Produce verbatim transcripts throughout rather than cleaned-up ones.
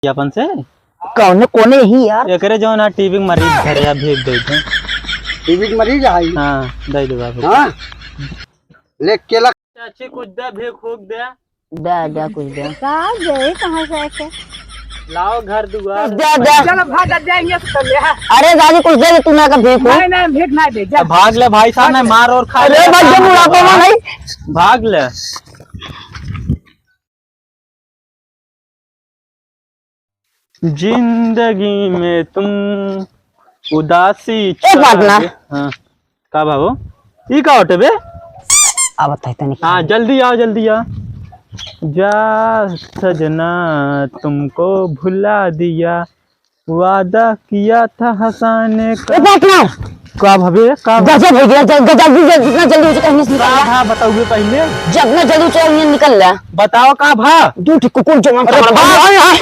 अपन से? कौने, कोने ही यार? एकरे जौन है, टीबी के मरीज घरे आ, भेज दे दे। टीबी के मरीज आई? हाँ, दे दे बाबू। हाँ? ले केला। चाची, कुछ दे, भीख फूक दे। दे, दे, कुछ दे। का दे, कहाँ से आके? लाओ घर दुआर। कुछ दे, दे। चलो, भाग, अब जाएंगे तो ले, हाँ। अरे दादी, कुछ दे दे, तू ना का भीख हो। नहीं, नहीं, भीख ना दे, जा। भाग ले भाई साहब, नहीं मार और खा अरे ले। भाई, जब बुढ़ापा में भाई। भाग ले। जिंदगी में तुम उदासी एक बात ना। हाँ, का बाबू? ई का होटे बे? अब बताई तनी। हाँ, जल्दी आओ, जल्दी आओ। जा सजना, तुमको भुला दिया, वादा किया था हंसाने का। एक बात ना। का भवे? का भवे? गजब हो गया, जल-, गजब, जल-, जितना जल्दी हो सके, हमने से निकल का ले। भा बताओगे पहले? जितना जल्दी हो सके, हमने निकल ले। बताओ का भा? दू ठे कुकुर जो अरे तगड़ा भाग। भाग। आए, आए।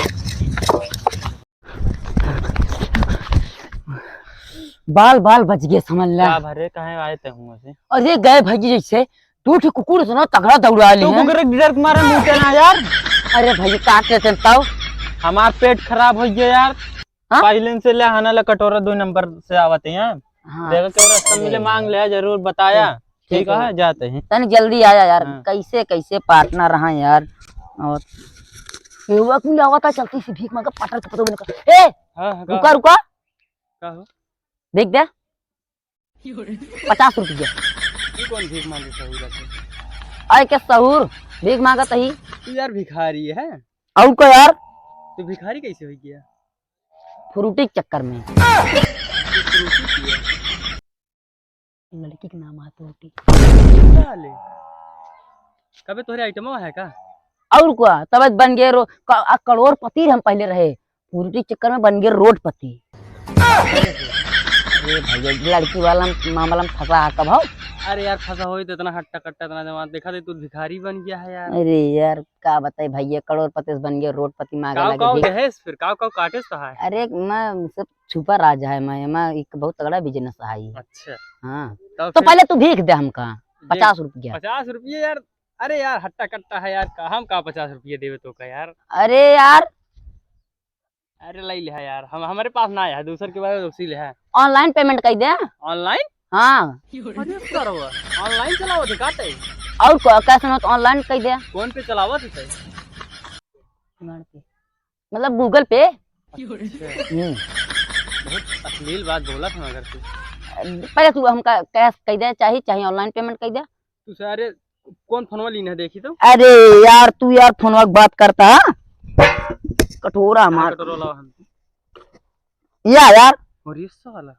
बाल, बाल बच गए, समझ ले। का भरे, कहाँ आए थे हुआ से? अरे गए भैया, जैसे दू ठे कुकुर से ना तगड़ा दौड़ा ले तू हैं। कुकुर के डर के मारे मुँह के ना यार। अरे भैया, काट लेते हैं तब। हमार पेट खराब हो गया यार। हाँ? पहले से ले आना ला कटोरा दो नंबर से आवत है यहाँ। हाँ। देखो क्यों रास्ता अरे मिले, मांग यार। ले, जरूर बताया। ठीक ठीक है, है। जाते हैं। तनी जल्दी आया यार, हाँ। कैसे, कैसे पार्टनर रहा यार। और युवक भी आवता चलती से भीख मांगा, पार्टनर के पता भी नहीं। ए, हाँ, हाँ, रुका, का? रुका। का हो? देख दे। पचास रुपया। तू कौन भीख मांगे सहूर है? अरे के सहूर, भीख मांगत ही। तू यार भिखारी है। और का यार? तू भिखारी कैसे हो गया? फ्रूटी के चक्कर में। तू फ्रूटी पिया। लड़की के नाम है फ्रूटी। साले। कबे तोहरे आइटमवा है का? और का? तब बन गए रो-, क-, आ, करोड़पति हम पहले रहे। फ्रूटी के चक्कर में बन गए रोडपति। अरे भैया, लड़की वाला मामला में फंसा है कब हो? अरे यार, फंसा होई तो इतना हट्टा कट्टा, इतना जवान देखा दे, तू भिखारी बन गया है यार। अरे यार, का बताई भैया, करोड़पति से बन गया रोडपति, मांगे काव लगे काव भी। दहेज फिर, काव काव काटे से है? अरे, मैं सब छुपा राज है, मैं, मैं एक बहुत तगड़ा बिजनेस है ये। अच्छा। हाँ। तब तो फिर पहले तू भीख दे हमका, जी। पचास रुपया। पचास रुपये यार? अरे यार, हट्टा कट्टा है यार, का हम का पचास रुपये देवे तो का यार? अरे यार। अरे लाई ले है यार, हम, हमारे पास ना है, दूसर के पास उसी ले है। Online payment कर दे। Online? हाँ। अरे सरवा, online चलावत है का तै? और को-, कैसे न तो online कर दे। कौन पे चलावत है तै? Smart पे। मतलब Google पे। अच्छा। हम्म। बहुत अश्लील बात बोला था मगर तू। पहले तू हमका cash कर दे, चाहे, चाहे online payment कर दे। तू सारे कौन फोनवा लीन है, देखी तो? अरे यार, तू यार फोनवा की बात करता है? कटोरा हाँ, मार। कटोरा लाओ हम। या यार। अरे साला,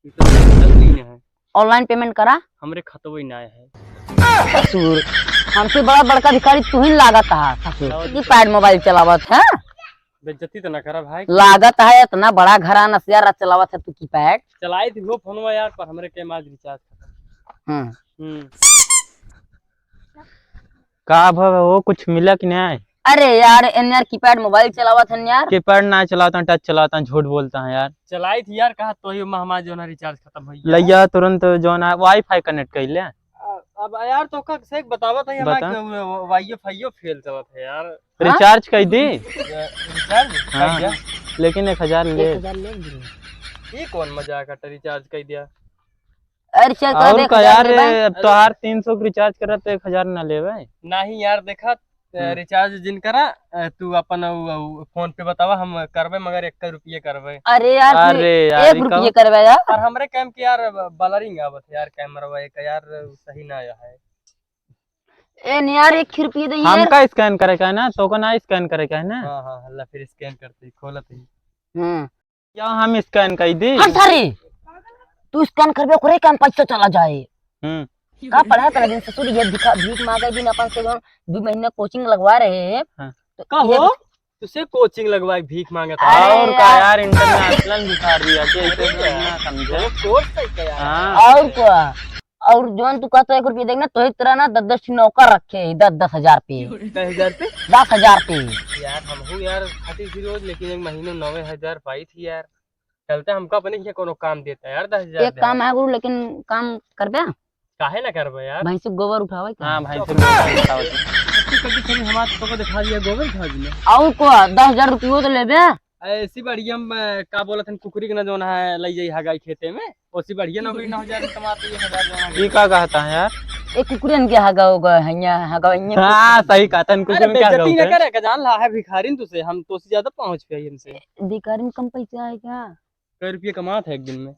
ये तो गलत लीन है। Online payment करा। हमरे खतवे ना है। ससुर, हमसे बड़ा बड़का भिखारी तू ही लागत है, ससुर। लाओ keypad mobile चलावत है। बेइज्जती तो ना करा भाई। लागत है इतना बड़ा घराना से यार चलावत है तू keypad। चलाई थी वो फोनवा यार, पर हमरे के आज recharge खत्म। हाँ। हम्म। का भव हो, कुछ मिला कि नहीं? अरे यार, एन यार keypad mobile चलावत हन यार। Keypad ना चलावत हन, touch चलावत हन, झूठ बोलत है यार। चलाई थी यार, कहा तो ही महमा जो ना recharge खत्म हो गया। लइया तुरंत जो ना Wi-Fi connect कर ले। अ-, अब यार तो का से एक बतावत है, हमार बता। के वो, वो Wi-Fi fail चलत है यार। हाँ? Recharge कर दी। Recharge? हाँ, कर दिया। लेकिन एक हजार ले। एक हजार ले गिरे। ये कौन मजाक है, recharge कर दिया? अरे चल, तोरा और देख का हजार यार, लेबै। अब तोहार तीन सौ के recharge करत तो एक हजार ना लेबै। नहीं यार, देखा, अ, हाँ। Recharge जिन करा, अ, तू अपन उ, उ, फोन पे बतावा, हम करबे, मगर एक रुपये करबे। अरे यार, तू अरे यार, एक ई रुपये कहूँ करबे यार। और हमरे काम के यार, ब-, blurring आवत है यार, camera एक यार, सही ना आया है। ए, नहीं यार, एक रुपये दे यार। हमका scan करे का है ना, तो का ना scan करे का है ना। हाँ, हाँ, हल्ला फिर scan करते ही, खोलत ही। हाँ। क्या हम scan कर दी? हाँ, sorry। तू scan करबे, ओकरे काम पैसा चला जाए। हम्म। का पढ़ा तला दिन ससुर, ये भिखा-, भीख मांगे दिन अपन से जौन दू महीना coaching लगवा रहे हैं। हाँ। तो का ये हो? तुसे coaching लगवाए, भीख मांगत है। अरे और का यार। यार, international भिखारी है, के अरे इसे यार। ना समझे। वो course है क्या यार? हाँ। और का? और जौन तू कहता है एक रुपया देख ना, तोही तरह ना दस दस ठो नौकर रखे हैं, दस दस हजार पे। दस हजार पे? दस हजार पे। यार, हमहू यार खाती थी रोज, लेकिन एक महीने नौवे हजार पाई थी यार। चलते हमका अपने के कोनो काम देता यार, दस हजार एक दे। काम है गुरु, लेकिन काम करबे? काहे ना करबे यार? भैंस के गोबर उठावे के। हाँ, भैंस के गोबर उठावे के। कभी कभी हमार तो को दिखा दिया गोबर खा दिया। और को दस हजार रुपयो तो लेबे। ऐसी बढ़िया हम, अ, का बोलत हन, कुकुरी के ना जौन है, लई जाई हगाई खेते में, ओसी बढ़िया नौकरी नौ हजार में कमाती है, हजार जौन है। ई का कहता है यार? ए, कुकुरन के हगा होगा, हइया, हगा, हइया। हाँ, सही कहता है, कुकुरन के हगा होगा। अरे, बेइज्जती ना करे, का जान ला है भिखारिन तुसे, हम तो से ज्यादा पहुँच पे आई इनसे। भिखारिन कम पैसा है क्या? कई रुपये कमात है एक दिन में?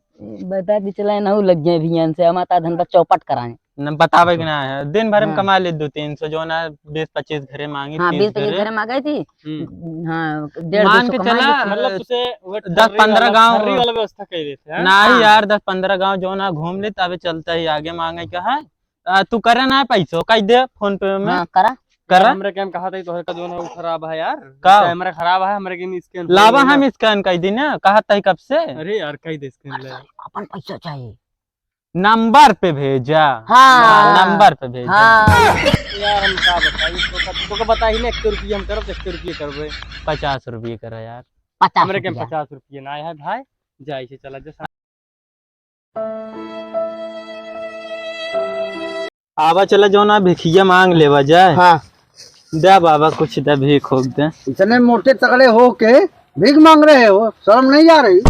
बता दी चला ना, लग जाए भियान से, हम आता धंधा चौपट कराएं। न बतावे के ना है, दिन भर में हाँ। कमा ले दो तीन सौ, जौन है बीस पच्चीस घरे मांगी, हाँ, तीस बीस पच्चीस घरे। घरे मांगे थी। हम्म। हाँ, डेढ़ मान दो सौ के कमा चला, लेती। मतलब तुसे वो दस पन्द्रह गाँव। वाला व्यवस्था कर देते हैं। नहीं हाँ। यार, दस पन्द्रह गाँव जौन है घूम ले, तबे चलता ही आगे मांगे का है। आ, तू करे ना पैसो, कह दे फोन पे में। हाँ, करा। करा। यार, हमरे के हम कहा था, तोहरे का जौन है वो खराब है यार। का? कैमरा खराब है, हमरे के में scan लावा, हम scan कर दी ना, कहा था कब से। अरे यार, कह दे scan ले। अपन पैसा चाहिए। नंबर पे भेजा। हाँ। नंबर पे भेजा। हाँ। यार, हम का बताई, तो का, तो का बताई ना, एक सौ रुपये हम करब, एक सौ रुपये करबे। पचास रुपये करा यार। पचास हमरे के रुपया। पचास रुपये ना है भाई, जाए से चला जा। आवा चला जौन है भिखिया मांग लेवा जाए। हाँ। दे बाबा, कुछ दे, भीख होक दे। इतने मोटे तगड़े हो के भीख मांग रहे हो, शर्म नहीं आ रही?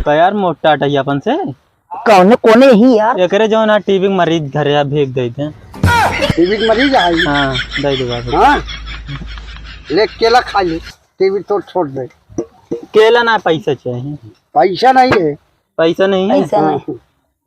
का यार, मोटा अटैया अपन से? कौने, कोने ही यार? एकरे जौन है टीबी के मरीज घरे आ, भीख दे दे। टीबी के मरीज आई? हाँ, दे दे बाबा। हाँ? ले केला खा ले, टीबी तो छोड़ दे। केला ना, पैसा चाहिए। पैसा नहीं है। पैसा नहीं है? पैसा नहीं।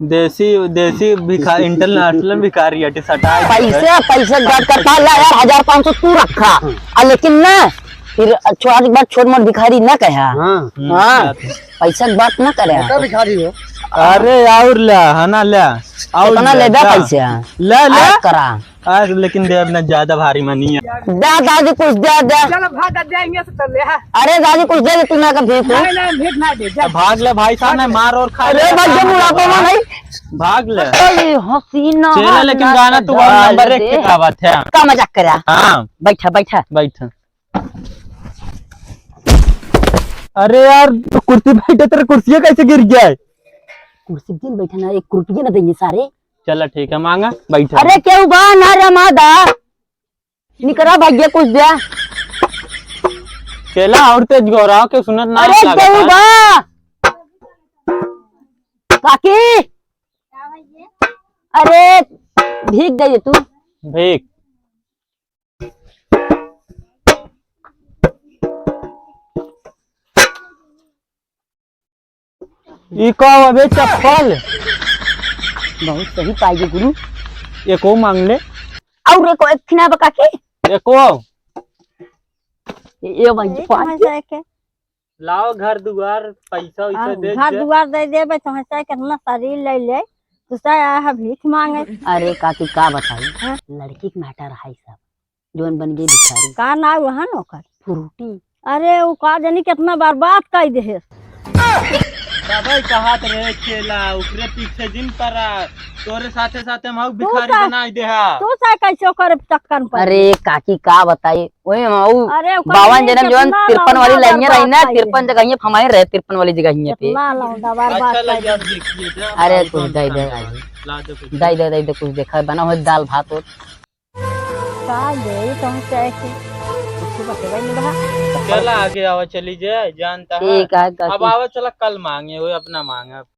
देसी, देसी भिखा-, international भिखारी अटे, सटाए पैसे, पैसे बात करता ला यार, हजार पाँच सौ तू रखा। हाँ। आ, लेकिन ना, फिर छोट, एक बार छोट मोट भिखारी ना कहा। हाँ। हम्म, हाँ, बात है। पैसा की बात ना करे। मोटा भिखारी हो। अरे, और ला, है ना, ला। और कितना ला, लेबे ला। पैसे? ला, ला। आज करा। आज लेकिन देव ना ज्यादा भारी मनी है। दे दादी कुछ दे दे। चलो भाग, अब जाएंगे से चल ले, हाँ। अरे दादी कुछ दे दे, तू ना का भीख हो। नहीं, नहीं, भीख ना दे, जा। भाग ले भाई साहब, ना मार और खा अरे ले। भाई, जब बुढ़ापा में भाई। भाग ले। अरे हसीना चेला, लेकिन गाना तो और नंबर एक पे गावत है। का मजाक करे? हाँ। बैठा, बैठा। बैठा। अरे यार, तो कुर्सी बैठे, तेरे कुर्सिया कैसे गिर गया है? कुर्सी दिन बैठा ना, एक रुपया ना देंगे सारे। चला ठीक है, मांगा, बैठा। अरे केहू बा ना रे मादा, निकरा भैया कुछ दे। चेला और तेज गोराव के सुनत ना अरे लागत केहू है। बा? काकी, अरे भीख दे तू। भीख। ई का हवे चप्पल? बहुत सही पाई गे गुरु। एको मांग ले। और एको एक ठिना बा काकी। एको। ये, ये भाई ये पाँच कहाँ से के? लाओ घर दुआर, पैसा वैसा हाँ, दे घर दे। दुआर दे देबे, तो हंसा कितना शरीर ले ले, तो सा आया है भीख मांगे। अरे काकी का बताई, हाँ? लड़की के matter है सब। जौन बन गई भिखारी। का नाव है न ओकर? फ्रूटी। अरे, उ का जानी कितना बर्बाद कर दे है। तबै कहत रहे चेला, ओकरे पीछे जिन पड़ा, तोरे साथे साथे हम तू भिखारी सा-, बनाई दे हा। तू सा कैसे ओकर चक्कर में पड़ अरे, काकी का बताई, ओए हम उ अरे, ओकर बावन जन्म जौन कितना तिरपन वाली लौंडा लाइनिया रही ना, बर्बाद कर तिरपन दे। जगह ये फमाए रहे, तिरपन वाली जगह ये पे। कितना लौंडा बर्बाद अच्छा कर लगे दे। अब देखिए जा, अरे, कुछ दे दे, ला दे कुछ। दे दे, दे दे, कुछ देखा बना हो दाल भात हो। का दे, ये कौन से ऐसे? कुछ बतवा नहीं बा। चला आगे आवा, चली जाए, जानता है। ठीक है, काकी। अब आवा, चला कल मांगे, वो अपना मांगा।